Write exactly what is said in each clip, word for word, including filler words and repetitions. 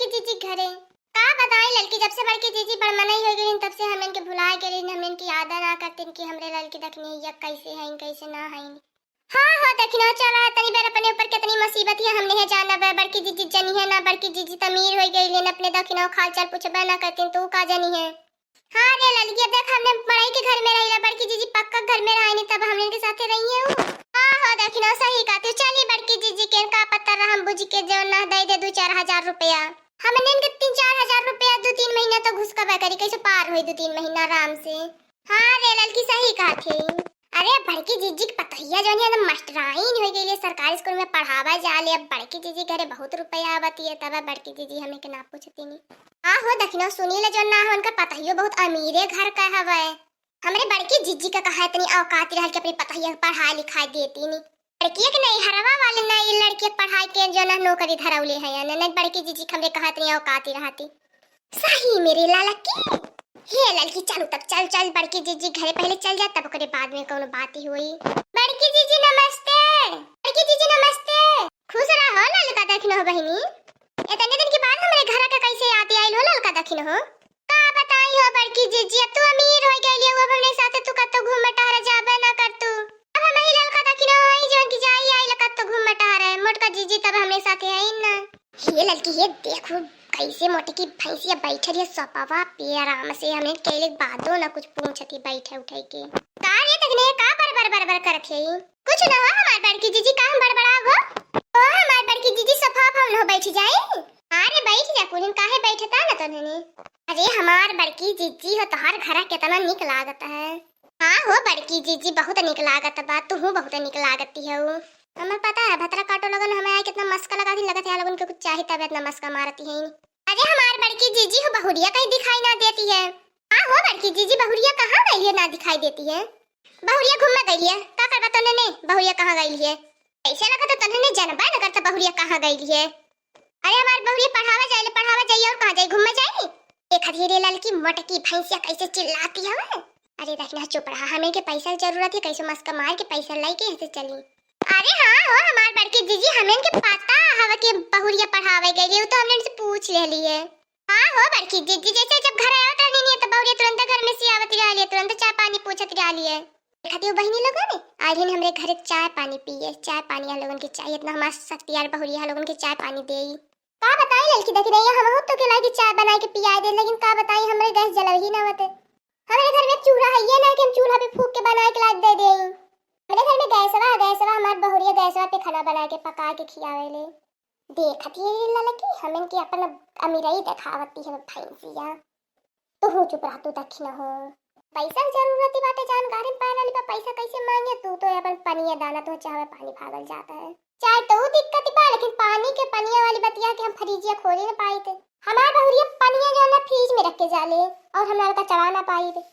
जीजी घरे। का बताई ललकी, जब से बड़की जीजी बड़ मनई होइ गईन, तब से हमन के भुलाए गईन, हमन के याद ना करतीन कि हमरे ललकी दखिनैया कैसे हईन, कैसे ना हईन। हाँ हो दखिनौ, चला तनी बेर अपने ऊपर कितनी मुसीबत है, हमने है जानब है, बड़की जीजी जनिहै ना, बड़की जीजी त अमीर होइ गईन, अपने दखिनौ के हाल चाल पूछबे ना करतीन, तू का जनिहै। हाँ रे ललकी, देख हमने बड़ई के घर में रहिला, बड़की जीजी पक्का घर में रहिन, तब हमने के साथे रहिहै उ। हाँ हो दखिनौ, सही कहती, चली बड़की जीजी के का पता रहा, हम बुझ के जौन ना दे दे दो चार हजार रुपया। हमने इनके तीन चार हजार रुपया दो तीन महीना तो घुसकबे करी, कैसे पार होई दो तीन महीना आराम से। हाँ रे ललकी, सही कहत है। अरे बड़की जीजी के पतोहिया जौन है ना मास्टराइन होइ गईले, सरकारी स्कूल में पढ़ावा जाले। अब बड़की जीजी घरे बहुत रुपया आवत है, तब बड़की जीजी हमने के ना पूछतीन। हाँ हो दखिनौ, सुनीला जौन ना हो, उनका पतोहियो बहुत अमीरे घर का हवे। हमरे बड़की जीजी का कहा इतनी औकात रहल कि अपनी पतोहिया के पढ़ाई लिखाई देतीन। लड़किया के नहीं, हरवा वाले नहीं, लड़किया के पढ़ाई के जौन ना नौकरी धरौले है, नहीं बड़की जीजी के हमरे कहा इतनी औकात रहती। सही में रे ललकी। हे ललकी, चलू तब चल, चल बड़की जीजी घरे पहले चल जा, तब ओकरे बाद में कौनो बात ही होई। बड़की जीजी नमस्ते। बड़की जीजी नमस्ते। खुश रहो ललका दखिनौ बहिनी। इतने दिन के बाद हमरे घर के कैसे याद आइल हो ललका दखिनौ? का बताई हो बड़की जीजी, अब तू अमीर होइ गईली, अब हमरे साथे तू कत्तो घूमे टहरे जाबे ना करतू। अब हम ही ललका दखिनौ हई जौन की जाई आई कत्तो घूमे टहरे, मोटका जीजी तब हमरे साथे हईन ना। हे ललकी, हे देखू, कैसे मोटकी भैंसिया बैठल है सोफावा पे आराम से, हमने कहले बादो ना कुछ पूछती बैठे उठे के। का रे दखिनैया, का बर बर बर बर करत है? कुछ ना हो हमार बड़की जीजी, का हम बड़बड़ाब हो? ओ हमार बड़की जीजी, सोफावा पर ना बैठ जाई। अरे बैठ जा कुलिन, काहे बैठता ना तोहने? अरे हमार बड़की जीजी हो, तोहार घर कितना निक लागत है। हाँ हो बड़की जीजी, बहुत निक लागत बा, तू बहुत निक लागती हो। हमें पता है भतरा काटो लोगन हमें आए कितना मस्का लगाती, लगत है लोगन के कुछ चाही तब इतना मस्का मारती है। अरे हमार बड़की जीजी हो, बहुरिया कहीं दिखाई ना देती है। हाँ हो बड़की जीजी, बहुरिया कहाँ गई है, ना दिखाई देती है? बहुरिया घूमे गई है, का करबा तोने ने, बहुरिया कहाँ गई है? ऐसे लगा तो तोने ने जनबा न करता बहुरिया कहाँ गई है। अरे हमार बहुरिया पढ़ावा जाइले, पढ़ावा जाई और कहाँ जाई, घूमे जाई? देखा धीरे ललकी मोटकी भैंसिया कैसे चिल्लाती हवे। अरे दखिनौ चुप रहा, हमें के पैसा के जरूरत है, कैसे मस्का मार के पैसा लेके ऐसे चली। अरे हाँ हो हमार बड़की जीजी, हमन के पता हवे कि बहुरिया पढ़ावे गई, वो तो हमने इनसे पूछ ले लिए। हाँ हो बड़की जीजी, जैसे जब घर आवत रहनी नहीं तो बहुरिया तुरंत घर में से आवत रहली है, तुरंत चाय पानी पूछत रहली है। देखा दियो बहिनी लोगन, आज दिन हमरे घरे चाय पानी पिए, चाय पानी आ लोगन के चाहिए, इतना हमार शक्ति यार बहुरिया लोगन के चाय पानी देई। का बताई ललकी दखिनैया, हमहू तो के लागी चाय बनाई के पियाई दे, लेकिन का बताई हमरे गैस जलल ही ना होते। हमरे घर में चूल्हा है ये ना कि हम चूल्हा पे फूक के बनाई के लाग दे देई। हमरे घर में गैसवा है, गैसवा हमार बहुरिया गैसवा पे खाना बनाई के पकाई के खियावे ले। देखत ये ललकी हमन के अपन अमीरई देखावती है भैंसिया। तू चुप रह, तू दखिनौ हो। पैसा के जरूरत ही बाटे, जानकारी में पाए वाली बा, पैसा कैसे मांगे? तू तो अपन पनिया दाना तो चाहवे पानी भागल जाता है। चाय तो दिक्कत ही बा, लेकिन पानी के पनिया वाली बतिया के हम फ्रिजिया खोले न पाई थे। हमार बहुरिया पनिया जो है ना फ्रिज में रख के जाले और हम नलका चला ना पाई थे।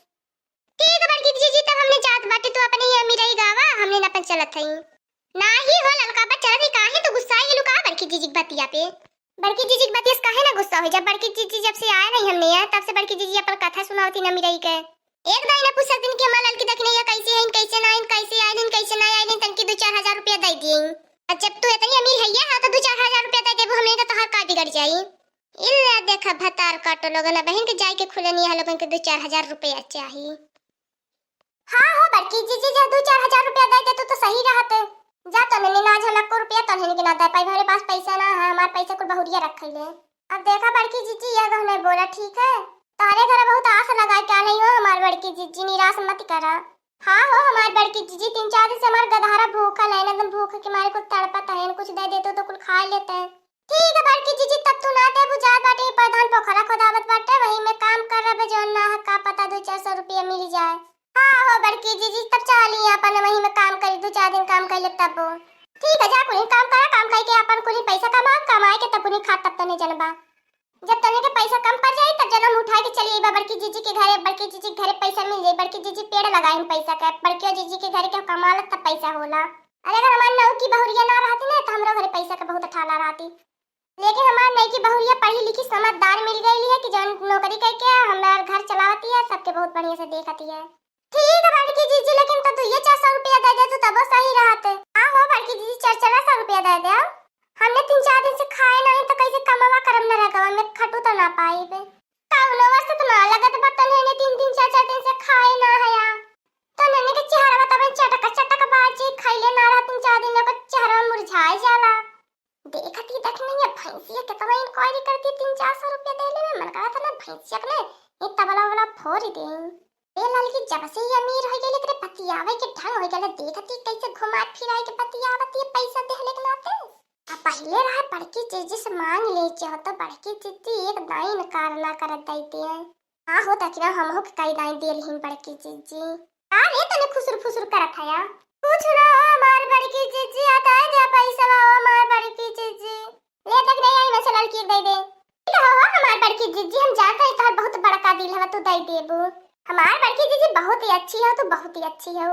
ठीक है बड़की जीजी, तब हमने जात बाटे, तू अपने ही अमीरई गावा, हमने न अपन चलत हई। नाही हो ललका बा, चलत ही काहे तू गुस्साई गेलू का बड़की जीजी के बतिया पे? बड़की जीजी के बतिया से काहे ना गुस्सा हो जा? बड़की जीजी जब से आए नहीं हमने यहाँ, तब से बड़की जीजी अपन कथा सुनावती न अमीरई के। एक दाई ना पूछत दिन कि हमार ललकी दखिनैया कैसे हईन, कैसे ना आइन, कैसे आइन, कैसे ना आइन, तनकी दो चार हजार रुपया दे दिए। और जब तू इतनी अमीर है है तो दो चार हजार रुपया दे देबू, हमने तो तोहार का बिगड़ जाई? इल्ला देखा भतार काटो लोगन, बहन के जाए के खुलनी है लोगन के दो चार हजार रुपया चाही। हाँ हो बड़की जीजी, जा दो चार हजार रुपया दे दे तू तो सही रहत। जा तो नने ना झलक को रुपया तो नने के ना दे पाई, हमारे पास पैसा ना है, हमार पैसा कुल बहुरिया रख ले। अब देखा बड़की जीजी, ये कहने बोला ठीक है, तारे घर बहुत आस लगा के आ नहीं हो हमार बड़की जीजी, निराश मत करा। हाँ हो हमार बड़की जीजी, तीन चार दिन से हमार गदहरा भूखल है, एकदम भूख के मारे कुल तड़पत है, कुछ दे देते तो कुल खा लेते हैं। ठीक है बड़की जीजी, तब तू ना देबू, जात बाटे प्रधान पोखरा खोदावत बाटे, वही में काम करबे, जौन ना है का पता दो चार सौ रुपया मिल जाए। हाँ हो बड़की जीजी, तब चली अपन वही में काम करी, दो चार दिन काम कर ले तब। ठीक है, जा कुली काम करा, काम करके अपन कुली पैसा कमा, कमाए के तब कुली खा तब तने जनबा। जब तने के पैसा कम पड़ जाई तब जनम उठा के चली अइबा बड़की जीजी के घरे, बड़की जीजी के घरे पैसा मिल जाई, बड़की जीजी पेड़ लगाइन पैसा के, बड़की जीजी के घरे के कमालत तब पैसा होला। अरे अगर हमार नौकी बहुरिया ना रहती ना तो हमरो घरे पैसा के बहुत ठाला रहती। लेकिन हमार नईकी बहुरिया पढ़ी लिखी समझदार मिल गई है कि जौन नौकरी करके हमार घर चलावती है, सबके बहुत बढ़िया से देखती है। ठीक है बड़की जीजी, लेकिन तो दुइये चार सौ रुपया दे दे तू तबो सही रहत। हाँ हो बड़की जीजी, चार चार सौ रुपया दे दे। हमने तीन चार दिन से खाए नहीं तो कैसे कमावा करम न रह गवा में काटू तो ना पाइबे। कौनो वस्त तो ना लगत बा, तन्हने तीन तीन चार चार दिन से खाए ना हया। तन्हने के चेहरा बतावे चटक चटक बाजी, खैले ना रहा तीन चार दिन, ओकर चेहरा मुरझाए जाला। देखती दखिनैया भैंसिया केतना inquiry करती, तीन चार सौ रुपया देले में मन करत ना भैंसिया के ना ये तबला वाला फोड़ दे। ए ललकी, जब से ये अमीर हो गई, एकरे बतियावे के ढंग हो गया, देखती कैसे घुमा फिराए के बतियावत ये पैसा देहले के नाते। आ पहिले रहा बड़की जीजी से मांग ले चाहो तो बड़की जीजी एक दाई इनकार ना करत देती है। हाँ हो दखिना, हमहू के कई दाई देलहिन बड़की जीजी। का रे तने खुसुर फुसुर करत हया? कुछ ना हो हमार बड़की जीजी, आ दे दे पैसा हो हमार बड़की जीजी। ले देख रे, यही में से ललकी दे दे। ई तो हो, हो हमार बड़की जीजी, हम जानत हई तोहर बहुत बड़का दिल हवा, तू दे देबू। हमार बड़की जीजी बहुत ही अच्छी हो, तू बहुत ही अच्छी हो।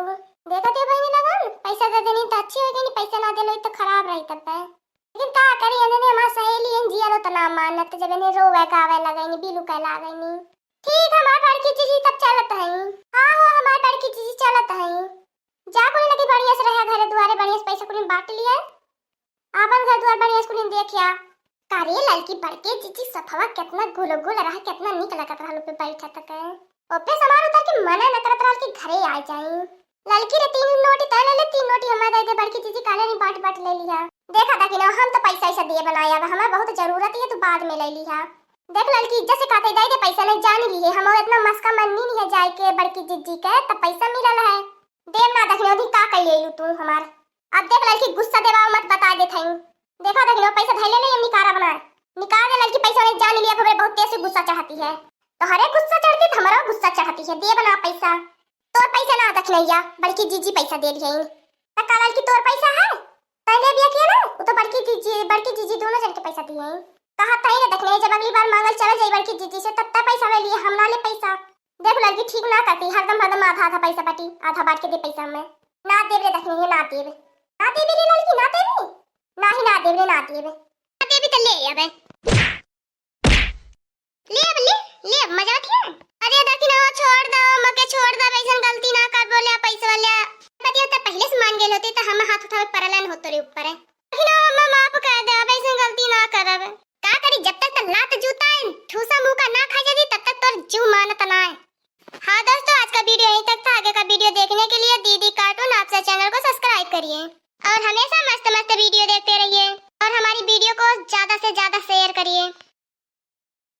देखत है बहिनी लगन, पैसा दे देनी तो अच्छी हो गई, पैसा ना देलो तो खराब रही तब। लेकिन का करी, इन्हें हमार सहेली हैं, जिया लो तो ना मानत, जब इन्हें रोवे गावे लगैनी, बिलू कह लागैनी। ठीक, हमार बड़की जीजी तब चलत हई। हाँ हो, हमार बड़की जीजी चलत हई। जा कुल लगी बढ़िया से रहा घरे दुआरे, बढ़िया से पैसा कुल बांट लिया। आपन घर दुआर बढ़िया से कुल देखिया। का रे ललकी, बड़के जीजी सफवा कितना गुलगुल रहा, कितना निक लगत रहल पे बैठत के। ओपे सामान उतर के मना न करत रहल कि घरे आ जाई। ललकी रे, तीन नोटी तय ले ले, तीन नोटी हमें दे दे, बड़की जीजी काले नहीं बांट बांट ले लिया। देखा दखिना, हम तो पैसा ऐसा दिए बनाया, अब हमें बहुत जरूरत है, तू बाद में ले लिया। देख ललकी, इज्जत से कहते दे दे पैसा, नहीं जान ली है, हम इतना मस्का मन्नी नहीं है जाए के बड़की जीजी के, तब पैसा मिलल है। देव ना दखिना, अभी का कह ले तू हमार। अब देख ललकी, गुस्सा देवा मत, बता देत हई। देखा दखिना, पैसा धैले नहीं, हम निकारा बना। निकाल दे ललकी पैसा, नहीं जान लिया, अब हमरे बहुत तेज से गुस्सा चढ़ती है। तोहरे गुस्सा चढ़ती तो हमारा गुस्सा चढ़ती है, देव ना पैसा। तोर पैसा ना दखिनैया, बड़की जीजी पैसा दे दिए। त का ललकी तोर पैसा है? पहले भी किया ना, वो तो बड़की जीजी, बड़की जीजी दोनों जन के पैसा दिए। कहा तही ना दखिनैया, जब अगली बार मांगल चला जाई बड़की जीजी से, तब तक पैसा ले लिए, हम ना ले पैसा। देख ललकी, ठीक ना करती, हरदम हरदम आधा आधा पैसा बाटी, आधा बांट के दे पैसा हमें। ना देब रे दखिनैया, ना देब। ना देबे रे ललकी, ना देबे। ना ही ना देब रे, ना देब। ना देबे तो ले अबे। ले अब, ले, ले अब, मजा आती है। अरे दखिना, छोड़ दो, मके छोड़ दो, अब ऐसन गलती ना कर बोले, पैसा वाले। बतिया तो पहले से मान गए होते तो हम हाथ उठावे परलन होतो रे ऊपर है। दखिना, हम माफ कर दे, अब ऐसन गलती ना करब। का करी, जब तक त लात जूता है, ठूसा मुंह का ना खा जाती, तब तक तोर जीव मानत ना है। हाँ दोस्तों, आज का वीडियो यहीं तक था। आगे का वीडियो देखने के लिए दीदी कार्टून आपसे चैनल को सब्सक्राइब करिए और हमेशा मस्त मस्त वीडियो देखते रहिए और हमारी वीडियो को ज्यादा से ज्यादा शेयर करिए।